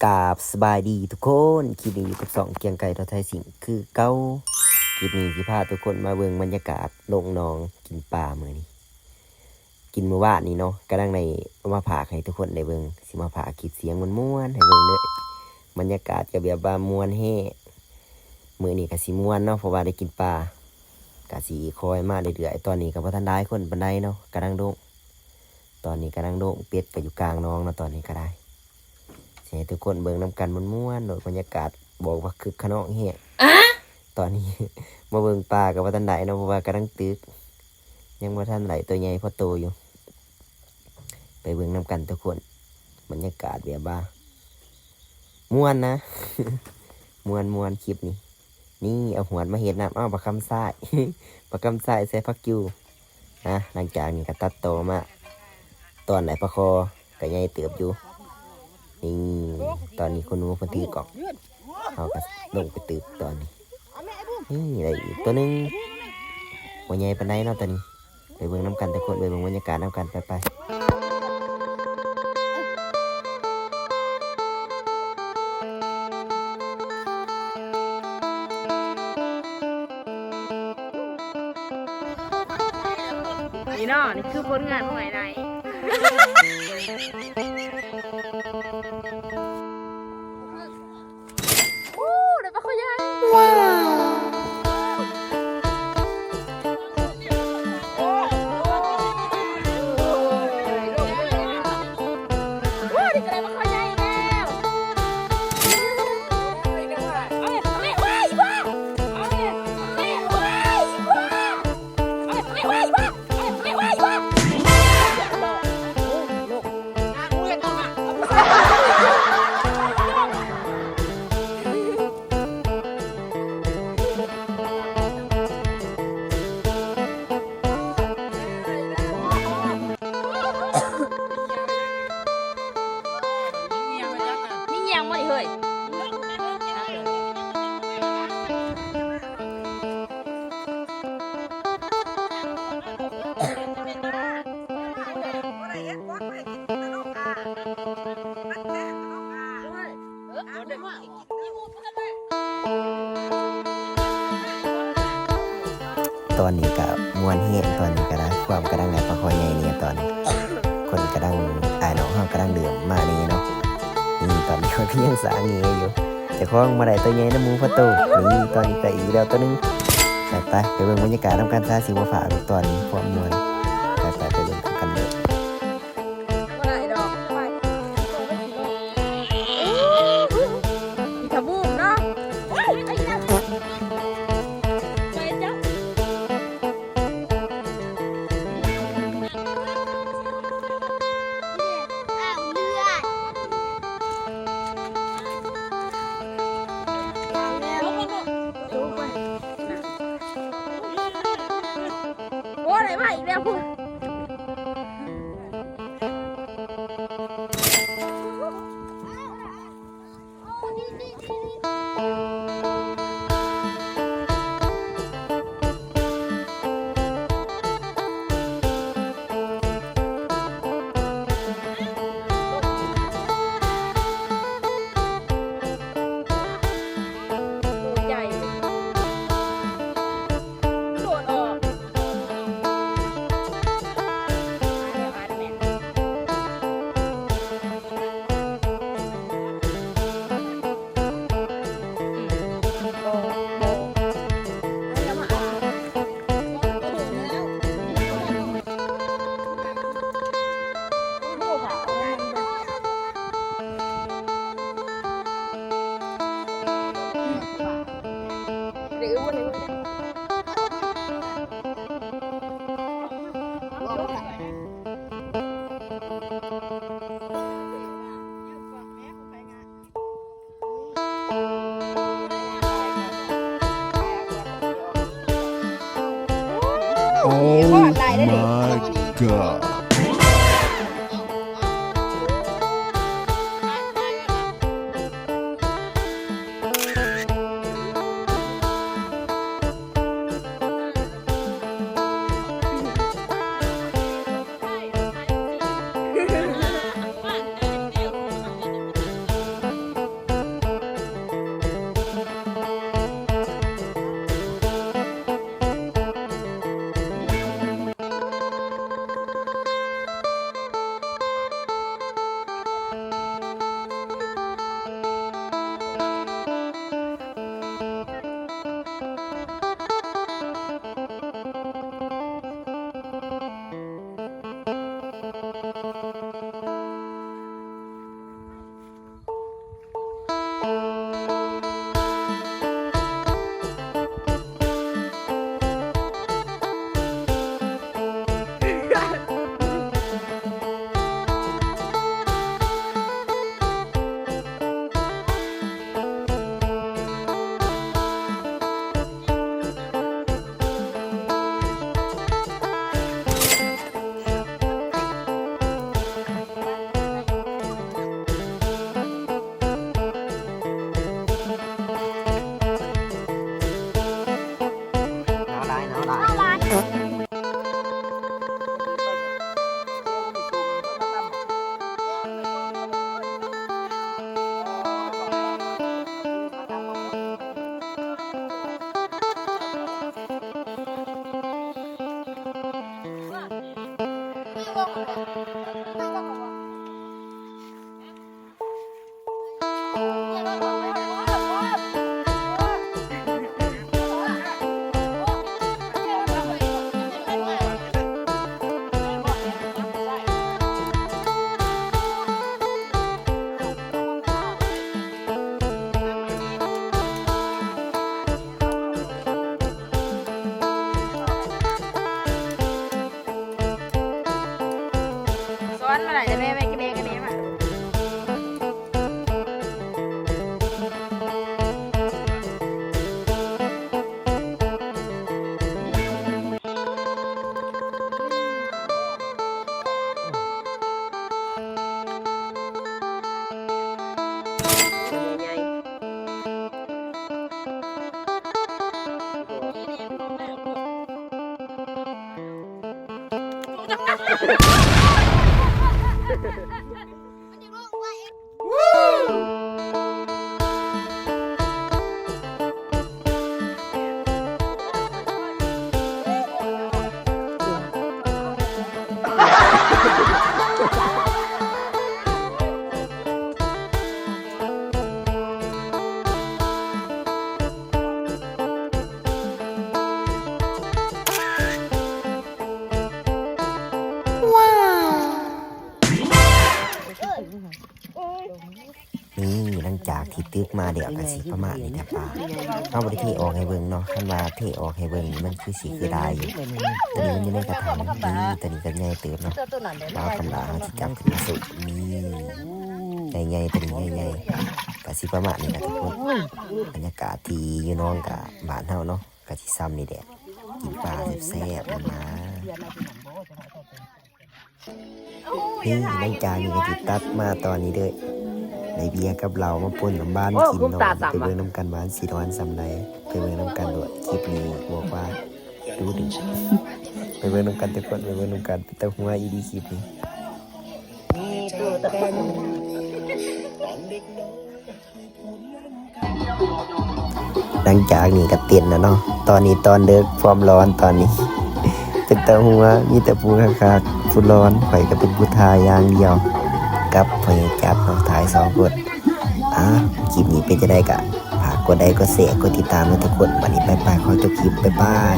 ກາບສະບາຍດີທຸກຄົນ, ຄລິບນີ້ຢູ່ກັບຊ່ອງກຽງໄກ່ເທົ່າໄທຊິງຄືເກົ່າ. ຄລິບນີ້ຊິພາທຸກຄົນມາເບິ່ງບັນຍາກາດລົງໜອງກິນປາມື້ນີ້. ກິນມື້ວານນີ້ເນາະ, ກຳລັງໄດ້ເອົາມາພາກໃຫ້ທຸກຄົນໄດ້ເບິ່ງ, ຊິມາພາກຄລິບສຽງມ່ວນໆໃຫ້ເບິ່ງເດີ້. ບັນຍາກາດກໍແບບວ່າມ່ວນແຮງ, ມື້ນີ້ກໍຊິມ່ວນເນາະ ເພາະວ່າໄດ້ກິນປາ, ກໍຊິຄ່ອຍມາເລື້ອຍໆ. ຕອນນີ້ກໍບໍ່ທັນຫຼາຍຄົນປານໃດເນາະ, ກຳລັງໂດງ ຕອນນີ້ກຳລັງໂດງ, ເປັດກໍຢູ່ກາງໜອງເນາະ. ຕອນນີ້ກໍໄດ້ ຊິໃຫ້ທຸກຄົນເບິ່ງນຳກັນມ່ວນໆໂລດ, ບັນຍາກາດບອກວ່າຄຶກຂະນອງແຮງ. ຕອນນີ້ມາເບິ່ງປາກໍບໍ່ທັນໄດ້ເນາະ, ເພາະວ່າກຳລັງຕຶກ, ຍັງບໍ່ທັນໄດ້ຕົວໃຫຍ່ພໍໂຕຢູ່. ໄປເບິ່ງນຳກັນທຸກຄົນ, ບັນຍາກາດແບບວ່າມ່ວນນະ ມ່ວນໆຄລິບນີ້. ນີ້ ເອົາຫວດມາເຮັດນຳ. ເອົາ ປາຄຳຊ້າຍ ປາຄຳຊ້າຍໃສ່ຜັກຈູ່ນະ. ຫຼັງຈາກນີ້ກໍຕັດຕໍ່ມາຕອນໄດ້ປາຄໍ່ ກໍໃຫຍ່ເຕີບຢູ່. ນີ້ ຕອນນີ້ຄຸນໜູເພິ່ນຖືກ້ອງ, ເຮົາກໍລົງໄປຕຶກຕອນນີ້. ນີ້ ໄດ້ອີກຕົວໜຶ່ງ, ບໍ່ໃຫຍ່ປານໃດເນາະຕອນນີ້. ໄປເບິ່ງນຳກັນທຸກຄົນ, ໄປເບິ່ງບັນຍາກາດນຳກັນ. ໄປໆ ນີ້ເນາະ, ນີ້ຄືຜົນງານຂອງອ້າຍໄນ. ໂອ້ ໄດ້ປາຄໍ່ໃຫຍ່. ວ້າວ ໂອ້ ນີ້ກໍໄດ້ປາຄໍ່ໃຫຍ່ແລ້ວ. ເອົາແມ່ ເອົາແມ່ ວ້າຍ ວ້າຍ ເອົາແມ່ ເອົາແມ່ ວ້າຍ ວ້າຍ ເອົາແມ່ ວ້າຍ ວ້າຍ. ມີຫຍັງບໍ່ນີ້ເຮີ້ຍ? ຕອນນີ້ກະມ່ວນແຮງ, ຕອນນີ້ກະໄດ້ຄວາມກະດັງ ແລ້ວກະພໍໃຫຍ່ແດ່. ຕອນນີ້ຄົນກະດັງ ອ້າຍນ້ອງເຮົາກະດັງເລີ່ມມາແດ່ເນາະ. ນີ້ ຕອນນີ້ເຂົາກະຍັງສ້າງແງ່ຢູ່. ເຈົ້າຂອງມາໄດ້ໂຕໃຫຍ່ນຳໝູ່ພໍໂຕ. ນີ້ ຕອນນີ້ໄດ້ອີກແລ້ວໂຕໜຶ່ງ. ໄປໆ ໄປເບິ່ງບັນຍາກາດນຳກັນຊະ, ຊິບໍ່ພາດຕອນຄວາມມ່ວນ. ໄປໆ ໄປເບິ່ງນຳກັນເດີ້. ບໍ່ໄດ້ດອກ ໄປ ອີທະບູມເນາະ ໄປ ໄປ ໄປ ໄປ ໂອ້ ໄດ້ມາອີກແລ້ວພຸ້ນ. Oh my god. ໂ ຊ້ອນມາໄດ້ແລ້ວ ແມ່ ແມ່ ແມ່ ແມ່ມາ. ນີ້ ຫຼັງຈາກທີ່ຕຶກມາແລ້ວກໍຊິປະມານນີ້ແຫຼະປ້າ. ເຮົາບໍ່ໄດ້ເທອອກໃຫ້ເບິ່ງເນາະ, ຄັນວ່າເທອອກໃຫ້ເບິ່ງນີ້ມັນຄືຊິຄືຫຼາຍຢູ່. ຕອນນີ້ມັນຢູ່ໃນກະຖາງ. ນີ້ ຕອນນີ້ກໍໃຫຍ່ເຕີບເນາະ. ບ່າວຄຳຫຼ້າເຮົາຊິຈັບຂຶ້ນມາໂຊະ. ນີ້ ໃຫຍ່ໆ ຕອນນີ້ໃຫຍ່ໆ ກໍຊິປະມານນີ້ແຫຼະທຸກຄົນ. ບັນຍາກາດທີ່ຢູ່ໜອງກະບ້ານເຮົາເນາະ ກໍຊິຊ່ຳນີ້ແຫຼະ. ກິນປາແຊບໆ ມັນມາ. ນີ້ ຫຼັງຈາກນີ້ກໍຊິຕັດມາຕອນນີ້ເດີ້ ໄດ້ເບຍກັບເຫຼົ້າມາປົນນ້ຳຫວານກິນເນາະ. ໄປເບິ່ງນຳກັນວ່າມັນຊິຫວານສ່ຳໃດ. ໄປເບິ່ງນຳກັນໂລດ. ຄລິບນີ້ບອກວ່າດຸເດືອດ. ໄປເບິ່ງນຳກັນທຸກຄົນ, ໄປເບິ່ງນຳກັນ. ເປັນຕາຫົວອີ່ຫຼີຄລິບນີ້. ຫຼັງຈາກນີ້ກໍເຕັ້ນແລ້ວເນາະ. ຕອນນີ້ຕອນເດິກ ພ້ອມຫຼອນຕອນນີ້. ເປັນຕາຫົວ ມີແຕ່ຜູ້ຄັກໆ ຜູ້ຫຼອນ. ຂ້ອຍກໍເປັນຜູ້ຖ່າຍຢ່າງດຽວ ກັບພໍ່ໃຫຍ່ຈັດເນາະ, ຖ່າຍສອງຄົນ. ອ່າ ຄລິບນີ້ເປັນຈັ່ງໃດກໍຝາກກົດໄລ ກົດແຊ ກົດຕິດຕາມເດີທຸກຄົນ. ບັດນີ້ບາຍບາຍ ຂໍຈົບຄລິບ ບາຍບາຍ.